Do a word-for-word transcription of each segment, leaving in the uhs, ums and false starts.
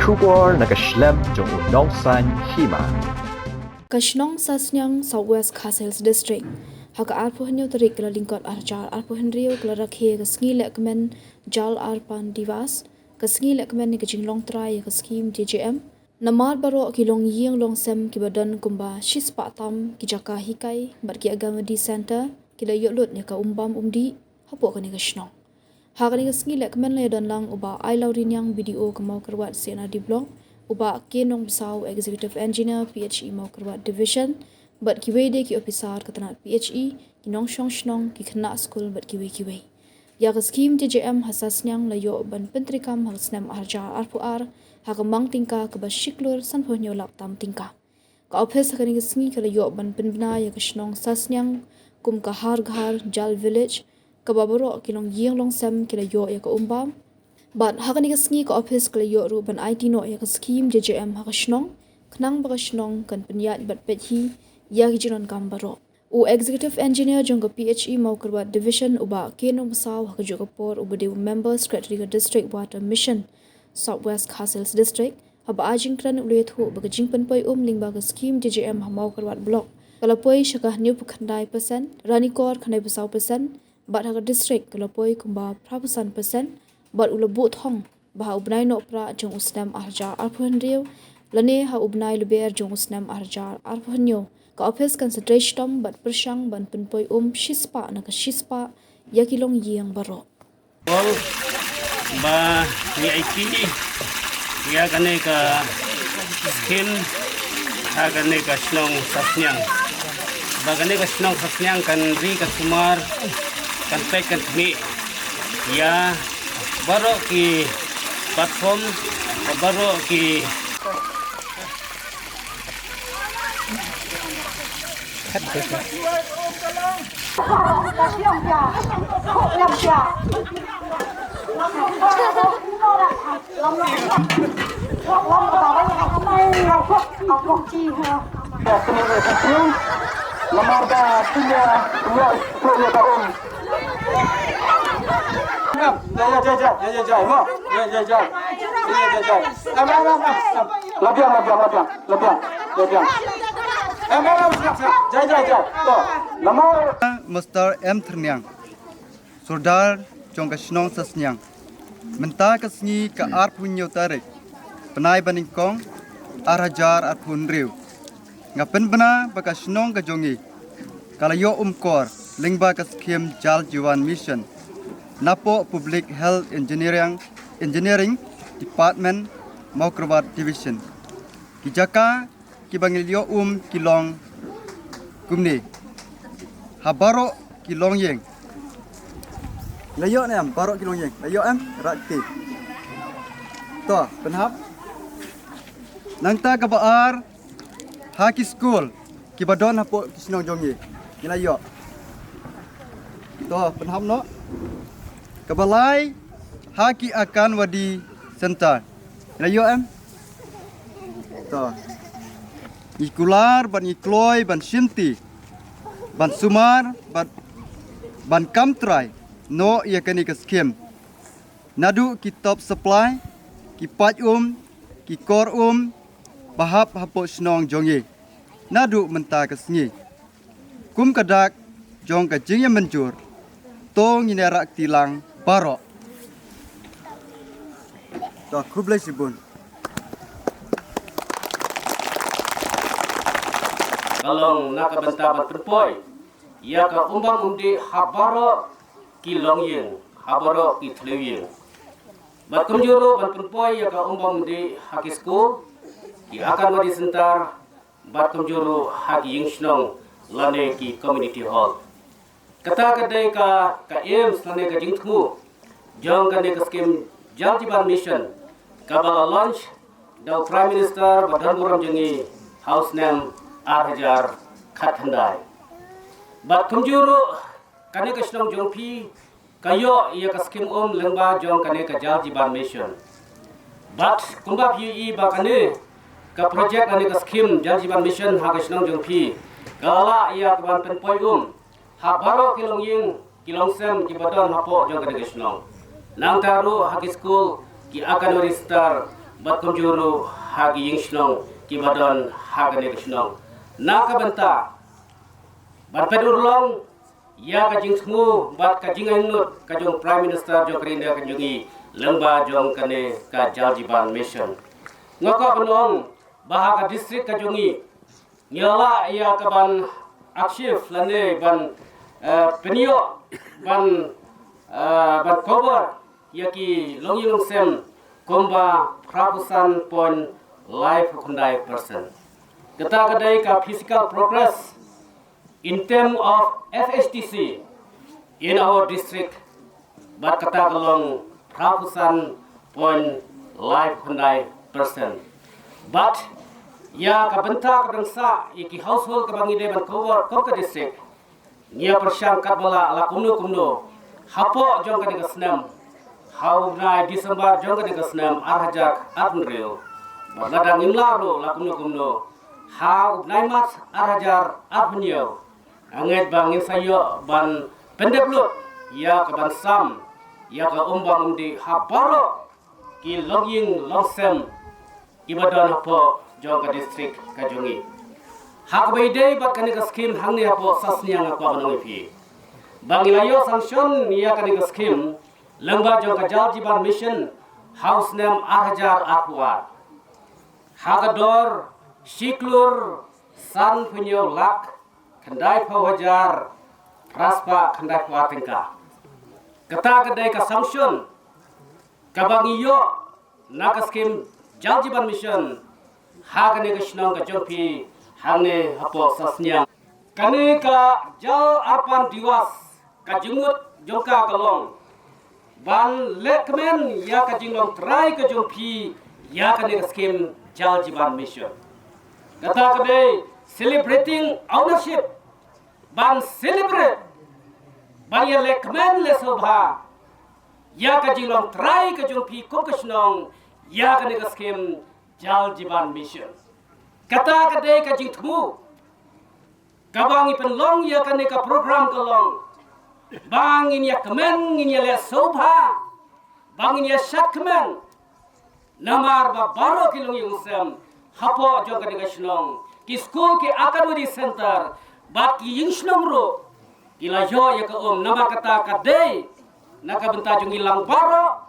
Khubor na ka shlem jong u nongsan hima. Ka shnong Sasniang, South West Khasi Hills District, ha ka arphew hynñiew tarik Kyllalyngkot arhajar arphew hynriew ka la rakhe ka sngi lehkmen Jal Arpan Diwas, ka sngi lehkmen ïa ka jinglong trai ïa ka skhim J J M. Namar baroh ki longïing longsem kiba don kumba shispah tam ki jaka hikai bad ki Anganwadi Centre ki la ïoh lut ïa ka um bam um dih hapoh kane ka shnong. Ha kane ka sngi lehkmen la ïadon lang u Bah Ailawriniang, B D O ka Mawkyrwat C and R D Block, u Bah K Nongbsap, Executive Engineer, P H E Mawkyrwat Division, bad kiwei de ki ophisar ka tnat P H E, ki nongshong shnong, ki khynnah skul bad kiwei kiwei. Ïa ka skhim J J M ha Sasniang la ïoh ban pyntreikam ha ka snem arhajar arphew ar ha ka mang tyngka kaba shi klur sanphew hynñiew lak tam tyngka. Ka ophis ha kane ka sngi ka la ïoh ban pynbna ïa ka shnong Sasniang kum ka Har Ghar Jal Village, kaba baroh ki longïing longsem ki la ïoh ïa ka um bam. Bad ha kane ka sngi ka ophis ka la ïoh ruh ban aiti noh ïa ka skhim J J M ha ka shnong, khnang ba ka shnong kan pynïaid bad peit hi ïa ki jingdonkam baroh. U Executive Engineer jong ka P H E Mawkyrwat Division, u Bah K Nongbsap, ha kajuh ka por uba dei u Member Secretary ka District Water Mission, South West Khasi Hills District, haba ai jingkren u la ïathuh ba ka jingpynpoi um lyngba ka skhim J J M ha Mawkyrwat Block ka la poi sha ka hynñiewphew khyndai percent, Ranikor khyndaiphew saw percent, bad ha ka district ka la poi kumba phraphew san percent, bad u la buh thong ba ha u bnai Nohprah jong u snem arhajar arphew hynriew lane ha u bnai Lber jong u snem arhajar arphew hynñiew, ka ophis kan sa trei shitom bad pyrshang ban pynpoi um shispah na ka shispah ïa ki longïing baroh. Ol ba ngi aiti ïa kane ka skhim ha kane ka shnong Sasniang. Ba kane ka shnong Sasniang kan ri kan sumar, kan peit kan khmih ïa baroh ki platform, baroh ki Labiang, labiang, labiang, labiang, labiang. Em, em, em, siap, siap. Jai, jai, jai. To, nama? Mister M Thrniang, Sordar jong ka shnong Sasniang. Mynta ka sngi ka arphew hynñiew tarik bnai ba nyngkong, arhajar arphew hynriew. Nga pynbna ba ka shnong ka jong ngi ka la ïoh um kor lyngba ka skhim Jal Jeevan Mission napoh Public Health Engineering, Engineering Department, Mawkyrwat Division. Ki jaka kiba ngi la ïoh um ki long kumne. Ha baroh ki longïing. La ïoh ne em baroh ki longïing? La ïoh em? Rah kti. To, pynhap. Nangta kaba ar, ha ki skul kiba don hapoh ki shnong jong ngi, ngi la ïoh. To, pynhap noh. Kaba lai, ha ki Anganwadi Centre. Ngi la ïoh em? To. Ngi kular bad ngi kloi ban shimti, ban sumar bad ban kam trai noh ïa kane ka skhim. Naduh ki top supply, ki pait um, ki kor um, ba hap hapoh shnong jong ngi naduh mynta ka sngi. Kum ka dak jong ka jingïamynjur, to ngin ïa rah kti lang baroh. To, khublei shibun. Ka long na ka bynta ban pynpoi ïa ka um bam um dih ha baroh ki longïing, ha baroh ki thliew ïing. Bad kumjuh ruh ban pynpoi ïa ka um bam um dih ha ki skul, ki Anganwadi Centre, bad kumjuh ruh ha ki ïing shnong lane ki community hall. Kata ka dei ka, ka aims lane ka jingthmu jong kane ka skhim Jal Jeevan Mission, kaba la launch da u Prime Minister ba don burom jong ngi ha u snem arhajar khatkhyndai. Bad kumjuh ruh kane ka shnong jong phi ka ïoh ïa ka skhim um lyngba jong kane ka Jal Jeevan Mission. Bad kumba phi ïohi ba kane ka project lane ka skhim Jal Jeevan Mission ha ka shnong jong phi ka la lah ïa ka ban pynpoi um ha baroh ki longïing ki longsem kiba don hapoh jong kane ka shnong. Nangta ruh ha ki skul, ki Anganwadi Centre, bad kumjuh ruh ha ki ïing shnong kiba don ha kane ka shnong, na ka bynta ban pynurlong ïa ka jingthmu bad ka jingangnud ka jong Prime Minister jong ka ri India ka jong i lyngba jong kane ka Jal Jeevan Mission. Nga kwah ban ong ba ha ka district ka jong i ngi lah ïa ka ban achieve lane ban, eh, pynïoh ban, eh, ban cover ïa ki longïing longsem kumba phra phew san point lai phew khyndai percent. Kata ka dei ka physical progress in term of F H T C in our district. Bad kata ka long phra phew san point lai phew khyndai percent. Bad ïa ka bynta ka dang sah ïa ki household kaba ngi dei ban cover kum ka district. Ngi ïa pyrshang katba lah la kumno kumno hapoh jong kane ka snem, ha u bnai December jong kane ka snem ar hajar arphew hynriew. Bad lada ngim lah ruh la kumno kumno ha u bnai March ar hajar arphew hynñiew, nga ngeit ba ngin sa ïoh ban pyndep lut ïa ka ban sam ïa ka um bam um dih ha baroh ki longïing longsem kiba don hapoh jong ka district ka jong i. Ha kaba ïadei bad kane ka skim hangne hapoh Sasniang, nga kwah ban ong ïa phi ba ngi la ïoh sanction ïa kane ka skim lyngba jong ka Jal Jeevan Mission ha u snem ar hajar arphew ar ha ka dor shi klur san phew hynñiew lak khyndai phew hajar phra spah khyndai phew ar tyngka. Kata ka dei ka sanction kaba ngi ïoh na ka skim Jal Jeevan Mission ha kane ka shnong ka jong phi hangne hapoh Sasniang. Kane ka Jal Arpan Diwas, ka jingmut jong ka ka long ban lehkmen ïa ka jinglong trai ka jong phi ïa kane ka skim Jal Jeevan Mission. Kata ka dei celebrating ownership, ban celebrate, ban ïa lehkmen leh sngewbha ïa ka jinglong trai ka jong phi kum ka shnong ïa kane ka skim Jal Jeevan Mission. Kata ka dei ka jingthmu kaba ngi pynlong ïa kane ka program ka long ba ngin ïa kmen, ngin ïa leh sngewbha, ba ngin ïa shad kmen namar ba baroh ki longïing longsem hapoh jong kane ka shnong, ki skul, ki Anganwadi center bad ki ïing shnong ruh ki la ïoh ïa ka um. Namar kata ka dei na ka bynta jong ngi lang baroh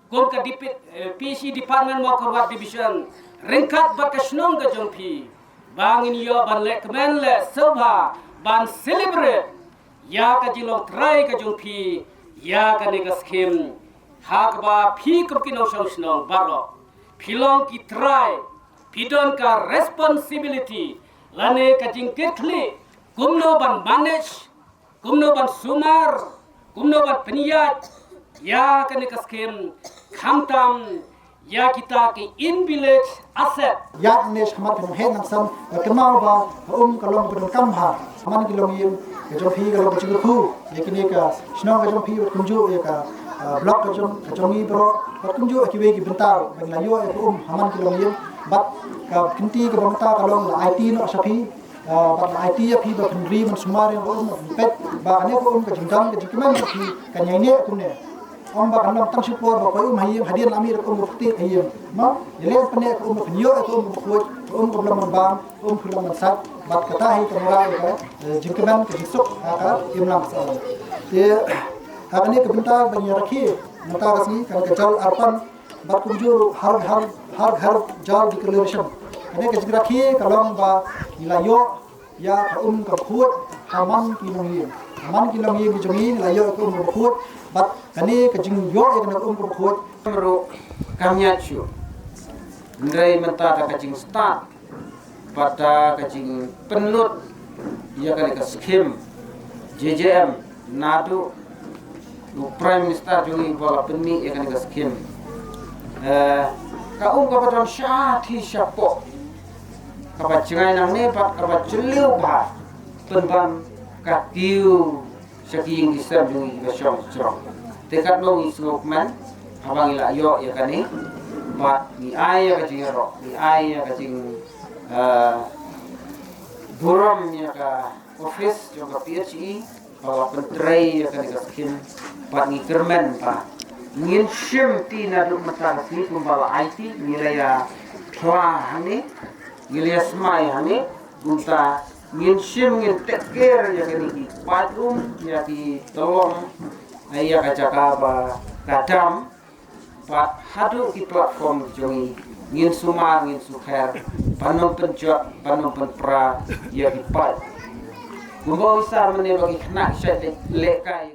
kum ka DP, eh, P H E department, Mawkyrwat division, ryngkat bad ka shnong ka jong phi, ba ngin ïoh ban lehkmen leh sngewbha ban celebrate ïa ka jinglong trai ka jong phi ïa kane ka skim. Ha kaba phi kum ki nongshong shnong baroh phi long ki trai, phi don ka responsibility lane ka jingkitkhlieh kumno ban manage, kumno ban sumar, kumno ban pynïaid ïa kane ka skim, khamtam ïa kita ki in village asset. Ïa ne shakhmat ka nongheh nongsan, ka kynmaw ba ka um ka long ba donkam bha. Man ki longïing ka jong phi ka long ka jingkyrkhu ïa kine ka shnong ka jong phi, bad kumjuh ïa ka, ah, block ka jong, ka jong ngi baroh, bad kumjuh ïa kiwei ki bynta ba ngi la ïoh ïa ka um ha man ki longïing. Bad ka kynti kaba mynta ka long la aiti noh sha phi, ah, bad la aiti ïa phi ba phin ri ban sumar ïa ka um, ban peit ba kane ka um ka jingdon ka jingkmen ka phi kan ïaineh kumne. Ym ba kan long tang shipor ba poi um ha ïing, hadien la mih ka um ba phi tih ha ïing. Mo, ïaleh pyneh ka um ba phin ïoh ïa ka um ba khuid, ka um kaba long ban bam, ka um kaba long ban sait. Bad kata hi ka murad ïa ka, eh, jingkmen ka jingsuk ha ka imlang ka sa. Te ha kane ka bynta ba ngi rakhe mynta ka sngi, kane ka Jal Arpan, bad kumjuh ruh Har Ghar, Har Ghar Jal Declaration. Kane ka jingrakhe ka long ba ngi la ïoh ïa ka um kaba khuid ha man ki longïing. Ha man ki longïing ki jong ngi la ïoh ka um kaba khuid. Bad kane ka jingïoh ïa kane ka um kaba khuid ruh kam ïaid shuh. Hynrei mynta da ka jingstad bad da ka jingpynlut ïa kane ka skim J J M naduh u Prime Minister jong ngi ba la pynmih ïa kane ka skim. Eh, ka um kaba don shathie shapoh, kaba jngai nangne bad kaba jylliew bha, pynban ka kiew sha ki ïing ki sem jong ngi kiba shong shnong. Te katno ngi sngewkmen haba ngi la ïoh ïa kane, bad ngi ai ïa ka jingïaroh, ngi ai ïa ka jing, eh, burom ïa ka office jong ka P H E ba la pyntrei ïa kane ka skim, bad ngi kyrmen ba Ngin shim ti naduh mynta ka sngi kumba la aiti, ngi la ïa thla hangne, ngi la ïa smai hangne, kumta ngin shim, ngin take care ïa kine ki paidbah, ïa ki tyllong, ïa ka jaka ba ka dam, bad haduh ki platform jong ngi, ngin sumar, ngin sukher, ban ym pynjot, ban ym pynpra ïa ki paid. Kumba u sar mynne ba ki khynnah shait leh, leh kai.